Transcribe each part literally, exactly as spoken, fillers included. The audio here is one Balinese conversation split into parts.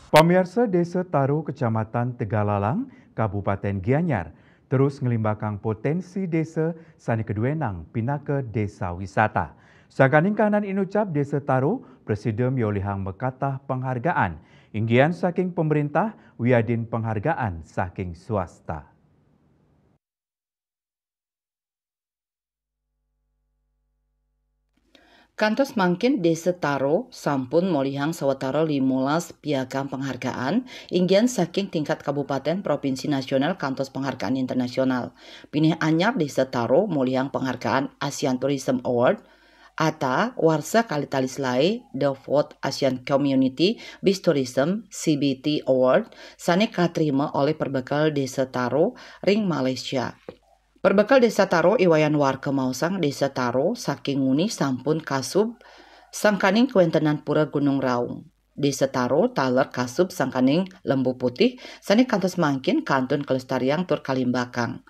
Pamiarsa, Desa Taro, Kecamatan Tegalalang, Kabupaten Gianyar, terus ngelimbakang potensi desa sane keduenang pinaka desa wisata. Sangkaning kahanan inucap, Desa Taro prasida miolihang makatah penghargaan, inggian saking pemerintah wiadin penghargaan saking swasta. Kantos mangkin, Desa Taro sampun molihang sawatara limolas piagam penghargaan, inggian saking tingkat kabupaten, provinsi, nasional, kantos penghargaan internasional. Pinih anyar, Desa Taro molihang penghargaan Asian Tourism Award, ATA, warsa kalih tali selae, The Fourth Asian Community Beach Tourism, C B T Award, sane katrima olih perbekel Desa Taro ring Malaysia. Perbekel Desa Taro I Wayan Warka maosang, Desa Taro saking nguni sampun kasub sangkaning kawentenan Pura Gunung Raung. Desa Taro taler kasub sangkaning Lembu Putih sane kantos mangkin kantun kalestariang tur kalimbakang.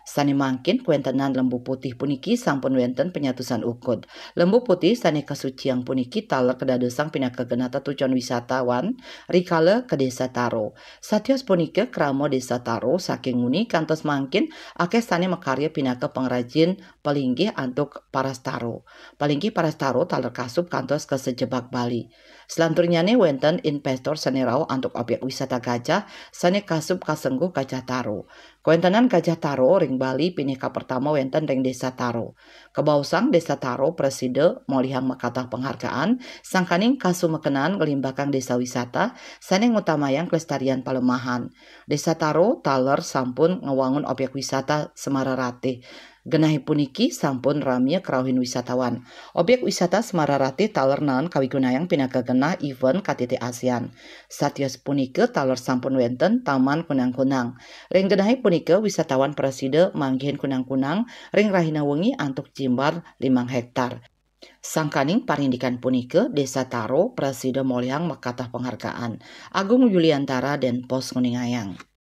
Sane mangkin kawentenan Lembu Putih puniki sampun wenten panyatusan ukud. Lembu Putih sane kasuciang puniki taler kadadosang pinaka genah tetujon wisatawan rikala ka Desa Taro. Satios punika, krama Desa Taro saking nguni kantos mangkin akeh sane makarya pinaka pangrajin palinggih antuk paras taro. Palinggih paras taro taler kasub kantos ka sajebag Bali. Salanturnyane wenten investor sane rauh antuk objek wisata gajah sane kasub kasengguh Gajah Taro. Kawentenan Gajah Taro ring Bali pinih kapertama wenten ring Desa Taro. Kabaosang, Desa Taro prasida molihang makatah penghargaan sangkaning kasumekenan nglimbakang desa wisata sane ngutamayang kelestarian palemahan. Desa Taro taler sampun ngwangun objek wisata Semara Ratih. Genahe puniki sampun ramia krauhin wisatawan. Objek wisata Semara Ratih taler naen kawigunayang pinaka genah event K T T ASEAN. Satios punika taler sampun wenten Taman Kunang-kunang. Ring genahe punika, wisatawan prasida manggihin kunang-kunang ring rahina wengi antuk jimbar limang hektar. Sangkaning parindikan punika, Desa Taro prasida molihang makatah penghargaan. Agung Yuliantara, Denpos, nguningayang.